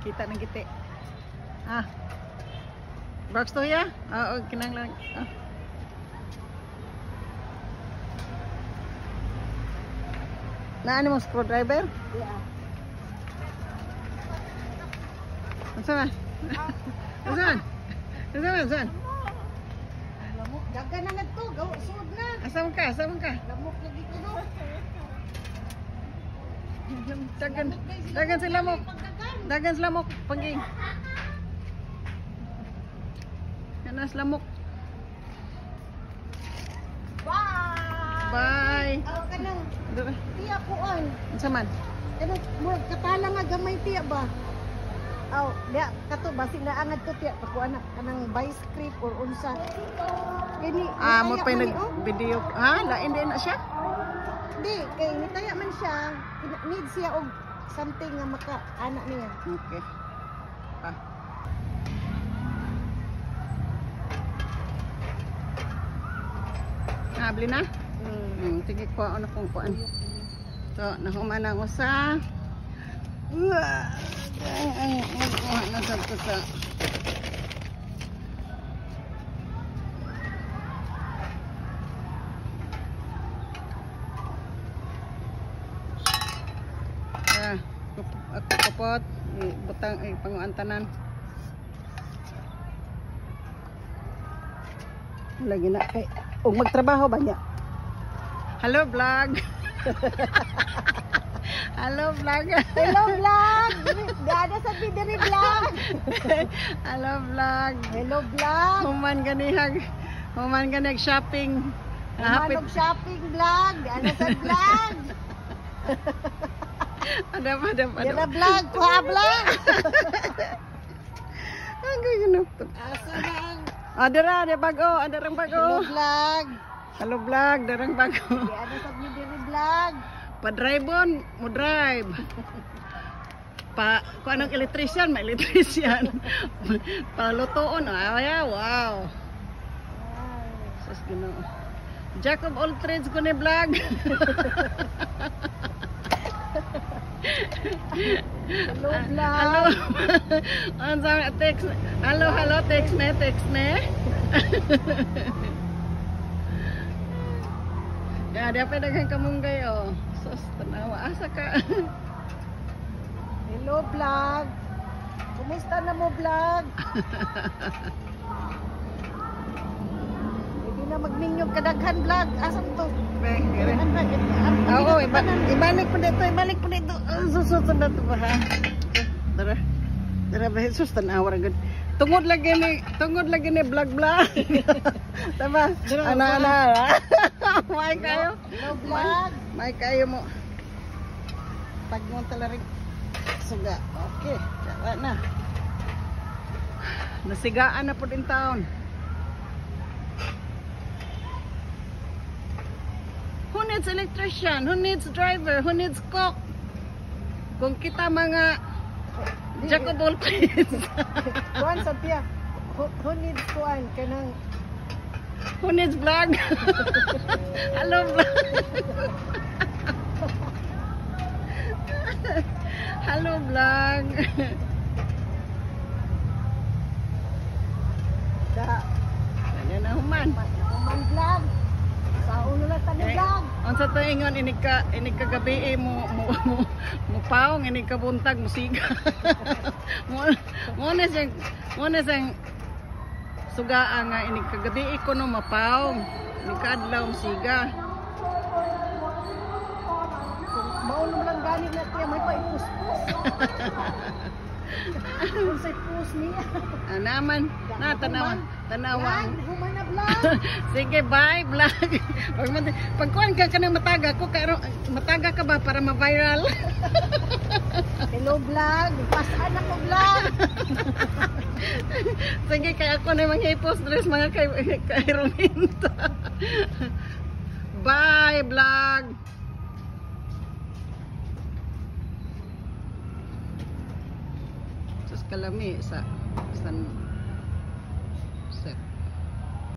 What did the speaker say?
Kita ng giti. Ah. Box to ya? Oo, kinanglan. Ah. Naano mo screwdriver? Yeah. Unsa man? Unsa man? Unsa man? Unsa man? Lamok dagan na ngadto, gaw sud na. Asa man ka? Asa man ka? Lamok lagi kuno. Dagan, dagan sila mo. Dagan sila mo pangging. Kana sila mo. Bye. Bye. Aw kanang Dara. tiya kuan. Unsa man? Kanang murag katala nga gamay tiya ba? Aw, diya kato basig na angad to tiya pakuan na kanang vice grip or unsa. Kini Ah, mo nitaya pa man nag ni, oh. video. Ha, lain din na siya. Di kay nitaya man siya, need siya og something nga maka ana niya. Okay. Pa. Nabli na? Sige, kuha na kung kuan. So, nahuman ang usa. Ay, magkuha na sa to sa Ah, ako kapot, butang ay panguan tanan. Lagi na kay og magtrabaho ba niya? Hello vlog. Hello vlog. Hello vlog. Dada sa bidiri vlog. Hello vlog. Hello vlog. Human ganihag shopping. Hapit Humanog shopping vlog. Dada sa vlog. Adam adam Dada adam. vlog, kuha vlog. Ang ganyan. Asa na ang Adara, de bago, adarang Hello bago. vlog. Hello vlog, darang bago. Dada sa bidiri vlog. Pa-drive on, mo drive. Pa, kung anong electrician, may electrician. Palutoon, ay, wow. Sus, Ginoo. Jack of all trades ko ni vlog. Hello vlog. Hello. Ano sabi, text. Hello, hello, text me, text me. Ya, dia pa daghang kamunggay oh. Sus, tanawa asa ka. Hello vlog. Kumusta na mo vlog? Hindi na magminyog kadaghan vlog. Asa to? Be, gere. Oo, ibalik po dito, ibalik po dito. Sus, na to ba ha? Dara. Dara ba, sus, tanawa ra gud. Tungod lagi ni vlog vlog. Tama. Ana ana. May kayo. Hello vlog. May kayo mo. Pag mo talaring suga. Okay, tara na. Nasigaan na po din taon. Who needs electrician? Who needs driver? Who needs cook? Kung kita mga jack of all trades. Kuan sa tiya. Who needs kuan kanang Who needs vlog? Hello vlog. Hello vlog. Da Ano na human? human vlog. Sa ulo lang tani Eh, vlog. Unsa to ingon inig ka gabi eh, mo mo mo, mo paong inig ka buntag mo siga. Mo mo na siyang sugaa nga inig ka gabi eh, kuno mapaong inig ka adlaw mo siga. Kung maulo lang gani na tiya may pa ipuspos. Unsay pus niya. Ah, naman na tanawa tanawa. Vlog, human na vlog. Sige, bye vlog. Pag kuan ka kanang mataga ko kay mataga ka ba para ma-viral? Hello vlog. Pasaan ako vlog. Sige, kay ako na manghipos dress mga kay kay Rominta. Bye vlog. Sus kalami sa San